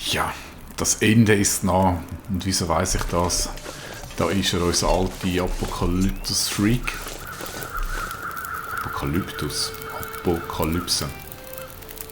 Ja, das Ende ist nah. Und wieso weiß ich das? Da ist er, unser alter Apokalyptus-Freak. Apokalypse.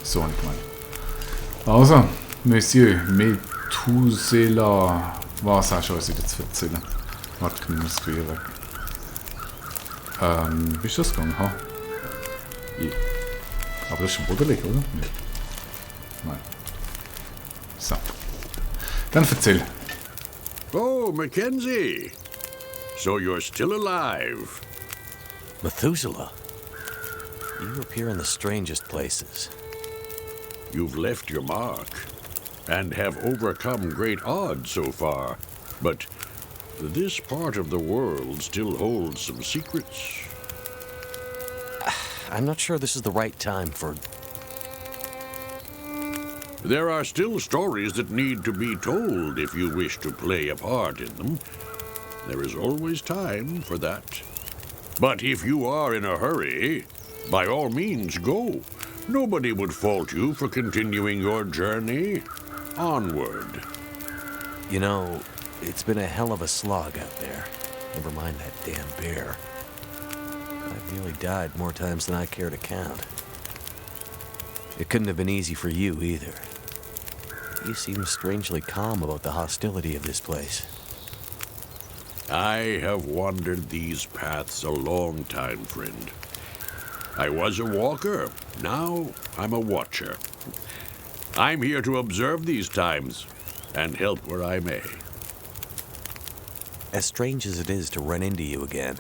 So habe ich gemeint. Also, Monsieur Methuselah, was hast du uns wieder zu erzählen? Warte, ich nehme das Gewehr weg. Wie ist das gegangen? Ha? Ja. Aber das ist ein Bodenleg, oder? Nicht. Nein. So. Dann erzähl. Oh, Mackenzie. So you're still alive. Methuselah, you appear in the strangest places. You've left your mark and have overcome great odds so far. But this part of the world still holds some secrets. I'm not sure this is the right time for... There are still stories that need to be told if you wish to play a part in them. There is always time for that. But if you are in a hurry, by all means go. Nobody would fault you for continuing your journey onward. You know, it's been a hell of a slog out there. Never mind that damn bear. I've nearly died more times than I care to count. It couldn't have been easy for you either. You seem strangely calm about the hostility of this place. I have wandered these paths a long time, friend. I was a walker. Now I'm a watcher. I'm here to observe these times and help where I may. As strange as it is to run into you again,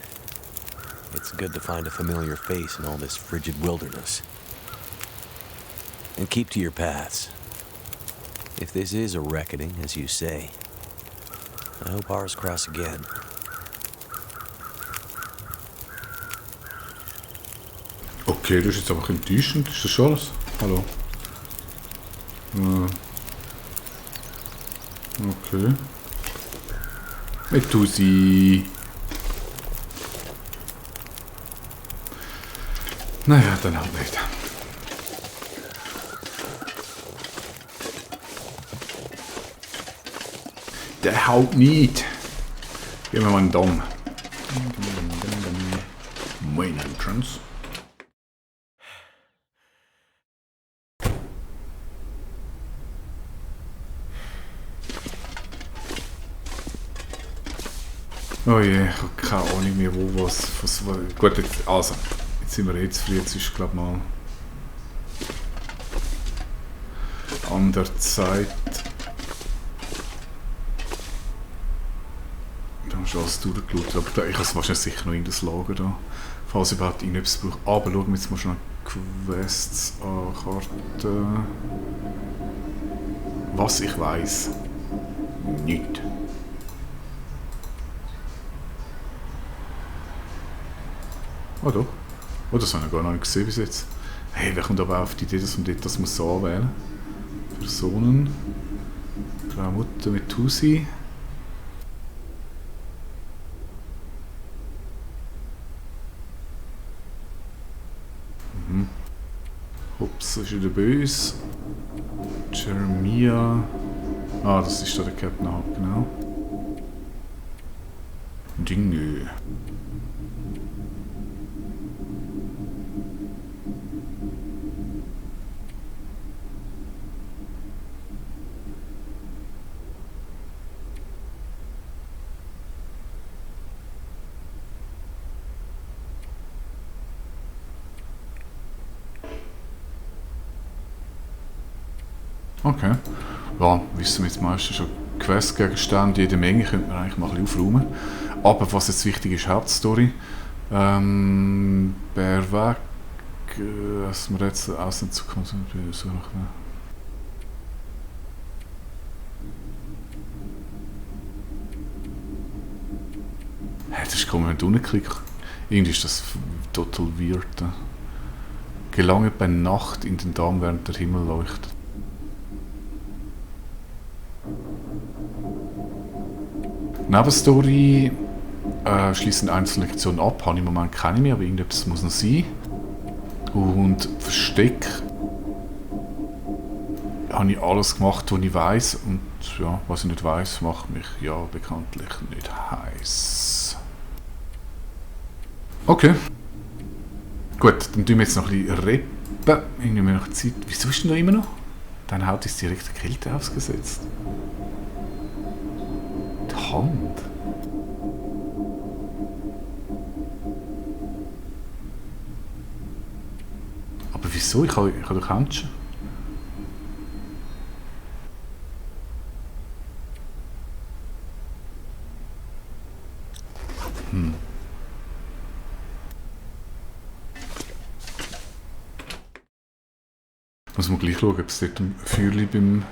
it's good to find a familiar face in all this frigid wilderness. And keep to your paths. If this is a reckoning, as you say, I hope ours cross again. Okay, das ist jetzt aber enttäuschend. Ist das schon alles? Hallo? Okay. Methusi. Naja, dann halt nicht. Der haut nicht. Gehen wir mal einen Dom. Main Entrance. Oh je, ich habe keine Ahnung mehr, wo was gut, jetzt, also, jetzt sind wir jetzt früh, jetzt ist glaube mal an der Zeit. Da hast du alles durchgeschaut, aber ich habe es wahrscheinlich sicher noch in das Lager da, falls ich überhaupt irgendetwas brauche. Aber schauen wir jetzt mal schnell Quests an Karte. Was ich weiss, nicht. Oh doch. Oh, das habe ich gar noch nicht gesehen bis jetzt. Hey, wer kommt aber auf die Idee, dass man dort das muss so anwählen? Personen. Frau Mutter Methusi. Ups, das ist wieder böse. Jeremia. Ah, das ist da der Captain Hub, genau. Dinge. Okay. Ja, wissen wir jetzt meistens schon Questgegenstände, jede Menge könnte man eigentlich mal ein bisschen aufräumen. Aber was jetzt wichtig ist, Hauptstory. Berweg, was wir jetzt außen zu konzentrieren suchen. Hey, das ist komisch, wenn du runterklickst. Irgendwie ist das total weird. Gelange bei Nacht in den Damm, während der Himmel leuchtet. Nebenstory schließen einzelne Lektionen ab, habe ich im Moment keine mehr, aber irgendetwas muss noch sein. Und Versteck habe ich alles gemacht, was ich weiss. Und ja, was ich nicht weiss, macht mich ja bekanntlich nicht heiß. Okay. Gut, dann tun wir jetzt noch ein bisschen reppen. Ich nehme noch Zeit. Wieso ist denn da immer noch? Dann Haut ist direkt der Kälte ausgesetzt. Die Hand. Aber wieso? Ich habe doch Händchen. Muss man gleich schauen, ob es dort ein Feuerchen beim...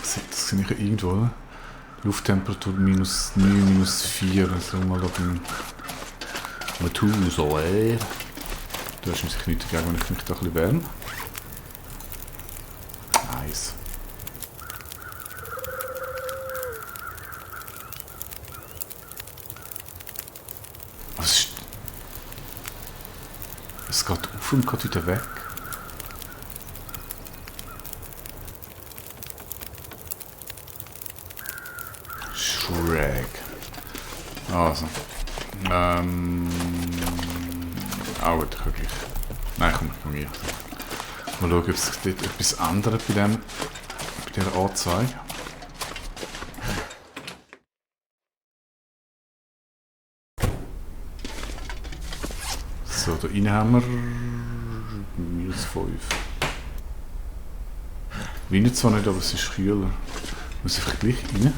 Das sehe ich ja irgendwo, oder? Lufttemperatur minus 9, minus 4. Also mal da beim Methuselah. Du hast mir sicher nicht dagegen, wenn ich mich da ein bisschen wärme. Nice. Was ist... Es geht auf und geht wieder weg. Schräg. Also. Auch gut, ich kann gleich. Nein, komm, ich kann gleich. Mal schauen, ob sich dort etwas ändert bei dieser Anzeige. So, da rein haben wir minus 5. Windet zwar nicht, aber es ist kühler. Muss ich gleich rein?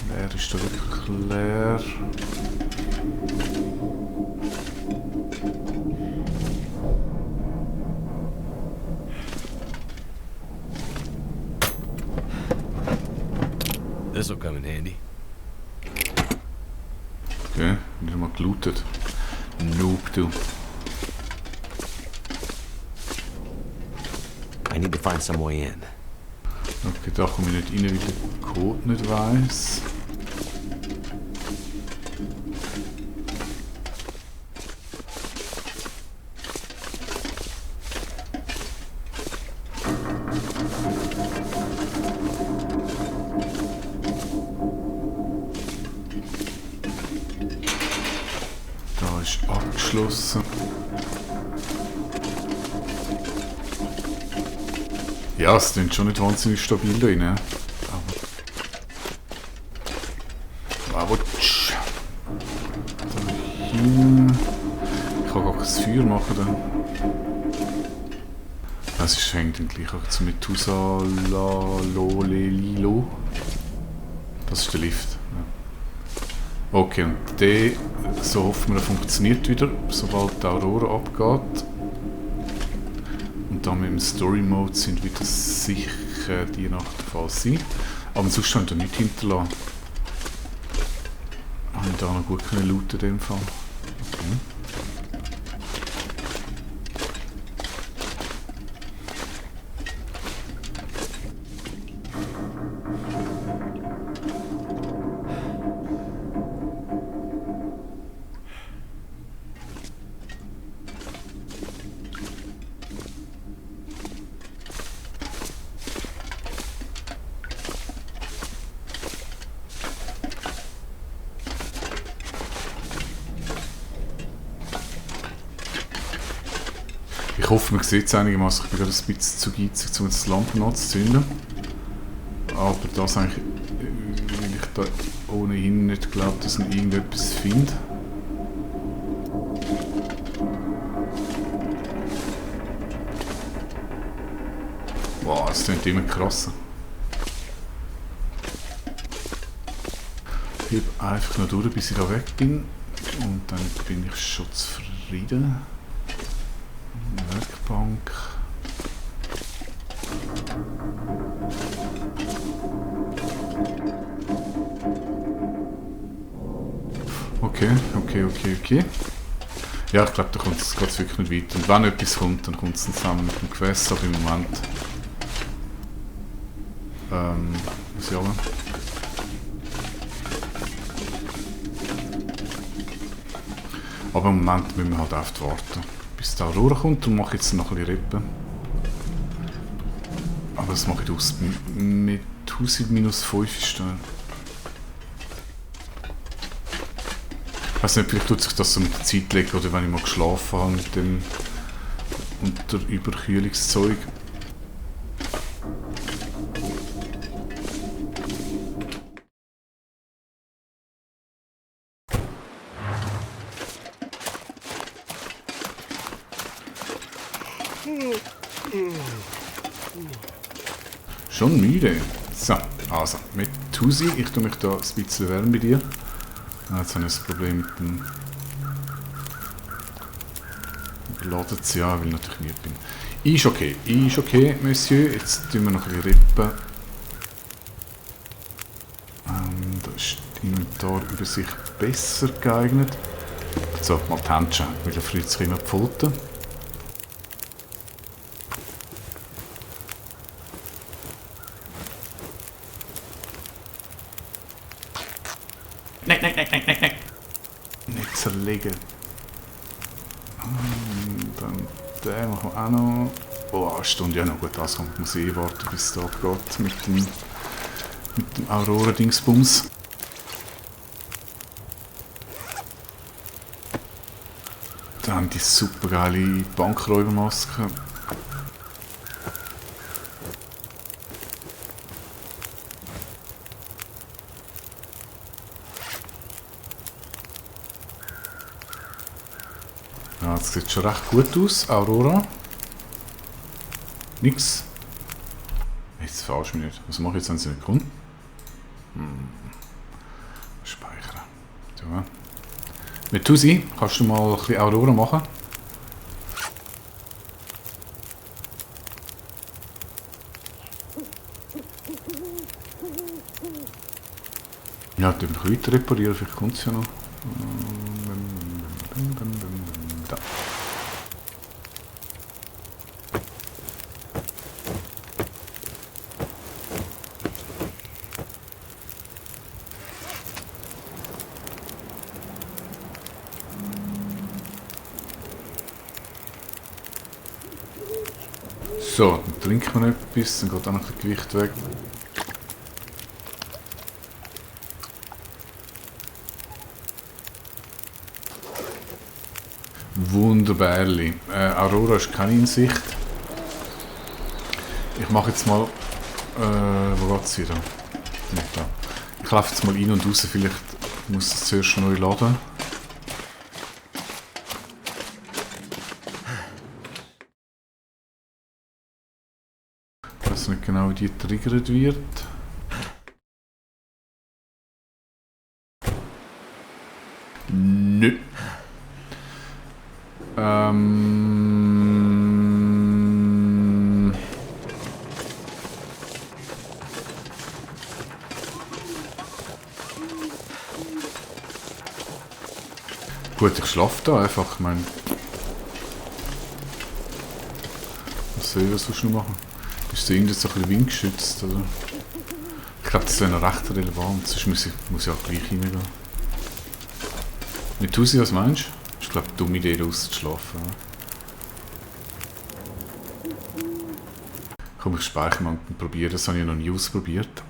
Leer ist da wirklich leer. This'll come in handy. Okay, nicht mal gelootet. Noob, du. I need to find some way in. Okay, da komme ich nicht rein, weil ich den Code nicht weiss. Da ist abgeschlossen. Ja, es klingt schon nicht wahnsinnig stabil da rein. Aber dahin. Ich kann gar kein Feuer machen dann. Das ist hängt dann gleich auch zu Methuselah Lilo. Das ist der Lift. Ja. Okay, und der, so hoffen wir, er funktioniert wieder, sobald die Aurora abgeht. Und dann mit dem Story Mode sind wieder sicher die Nacht der Fall sein. Aber sonst haben wir nichts hinterlassen. Habe ich da noch gut looten in dem Fall. Okay. Ich hoffe, man sieht es einigermaßen. Ich bin gerade ein bisschen zu geizig, um das Lampen anzuzünden. Aber das eigentlich, weil ich da ohnehin nicht glaube, dass man irgendetwas findet. Wow, das klingt immer krasser. Ich heb einfach noch durch, bis ich da weg bin. Und dann bin ich schon zufrieden. Werkbank. Okay. Ja, ich glaube, da geht es wirklich nicht weiter. Und wenn etwas kommt, dann kommt es dann zusammen mit dem Quest, aber im Moment... muss ich sagen. Aber im Moment müssen wir halt oft warten, bis die Aurora kommt. Darum mache ich jetzt noch ein bisschen Rippen. Aber das mache ich aus. Mit 1000 minus 5 ist da. Ich weiß nicht, vielleicht tut sich das so mit der Zeit legen oder wenn ich mal geschlafen habe mit dem Überkühlungszeug. Schon müde. So, also, mit Tusi, ich tue mich da ein bisschen wärmen bei dir. Jetzt habe ich ein Problem mit dem Überladen zu ja, weil ich natürlich müde bin. Ist okay, Monsieur. Jetzt tun wir noch ein bisschen Rippen. Da ist die Inventarübersicht besser geeignet. So, mal die Händchen, weil er friert sich immer die Pfoten. Nein. Nicht zerlegen. Dann den machen wir auch noch. Oh, eine Stunde, ja noch gut, das kann man eh warten, bis es da abgeht mit dem Aurora-Dingsbums. Dann die super geile Bankräubermaske. Ja, das sieht schon recht gut aus, Aurora. Nix. Jetzt verarsch mich nicht. Was mache ich jetzt, wenn sie nicht kommt? Speichern. Ja. Mit Tusi, kannst du mal ein bisschen Aurora machen? Ja, die noch weiter reparieren, vielleicht kommt es ja noch. Da. So, dann trinken wir etwas, dann geht auch noch ein Gewicht weg. Wunderbarli. Aurora ist keine in Sicht. Ich mache jetzt mal... wo geht es wieder? Nicht da. Ich laufe jetzt mal rein und raus, vielleicht muss es zuerst neu laden. Ich weiß nicht genau, wie die triggert wird. Nö. Gut, ich schlafe da einfach, ich meine... Was soll ich sonst noch machen? Ist da irgendwie so ein bisschen windgeschützt, oder? Ich glaube, das wäre noch recht relevant, sonst muss ich auch gleich reingehen. Mit Tusi, was meinst du? Ich glaube, eine dumme Idee, auszuschlafen. Komm, ich speichere mal und probiere, das habe ich noch nie ausprobiert.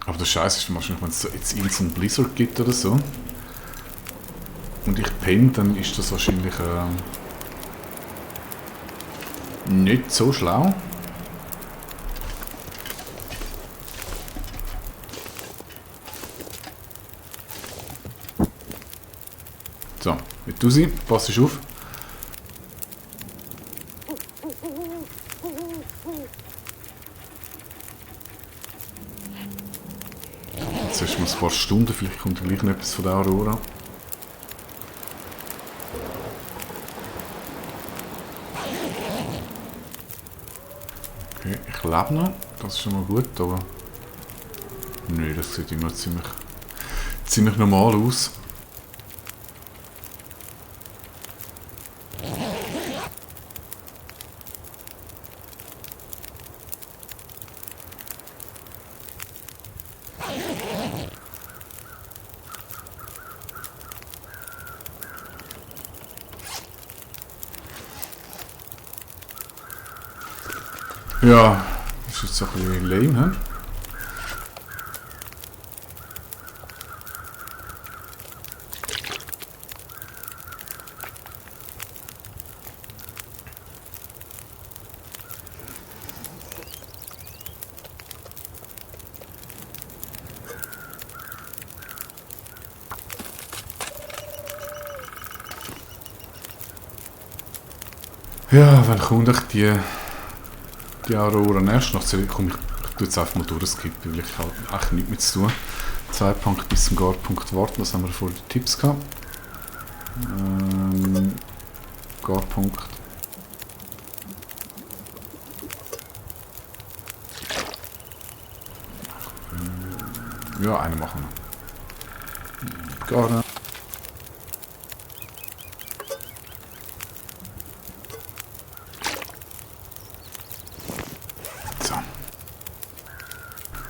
Aber der Scheiß ist wahrscheinlich, wenn es jetzt Instant Blizzard gibt oder so und ich penne, dann ist das wahrscheinlich nicht so schlau. So, mit Tusi, pass auf. Jetzt hast du mal ein paar Stunden, vielleicht kommt gleich noch etwas von der Aurora. Okay, ich lebe noch, das ist schon mal gut, aber... Nö, das sieht immer ziemlich normal aus. Ja, das ist jetzt so ein bisschen lame, hä? Ja, wenn kommt ich die Aurora erst noch zurück, komm, ich tue jetzt einfach mal durchskippen, weil ich halt echt nichts mehr zu tun. 2 Punkte bis zum Garpunkt warten, das haben wir vor den Tipps gehabt. Garpunkt. Ja, einen machen wir. Gar nicht. So.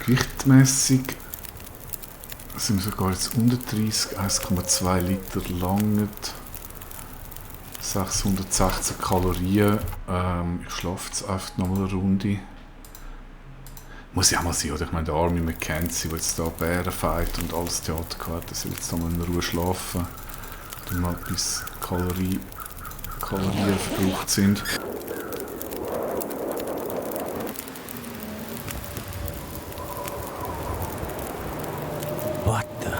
Gewichtmäßig sind wir sogar jetzt unter 30, 1,2 Liter langet, 616 Kalorien. Ich schlafe jetzt einfach nochmal eine Runde. Muss ja auch mal sein, oder? Ich meine, der arme McKenzie, der jetzt da Bären fight und alles Theater gehört, der soll jetzt nochmal in Ruhe schlafen. Dann mal bis Kalorien verbraucht sind. What the?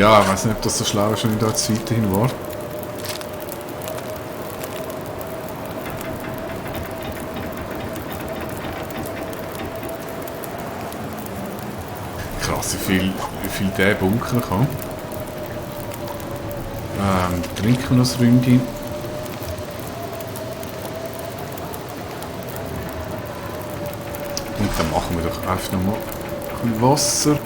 Ja, ich weiß nicht, ob das so schlau ist, wenn ich da jetzt weiterhin war. Krass, wie viel der bunkern kann. Trinken wir noch ein Ründchen. Und dann machen wir doch einfach nochmal ein Wasser.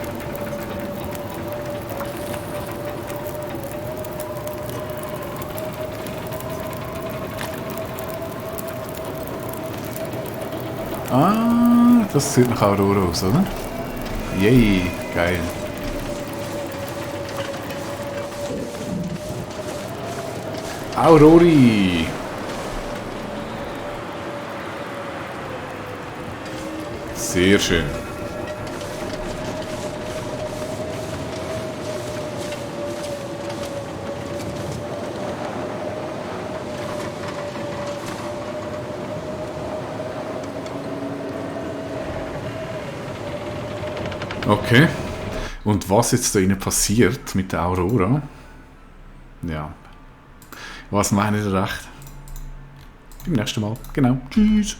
Ah, das sieht nach Aurora aus, oder? Yay, geil. Aurori! Sehr schön. Okay. Und was jetzt da innen passiert mit der Aurora? Ja. Was meine ich recht? Beim nächsten Mal. Genau. Tschüss.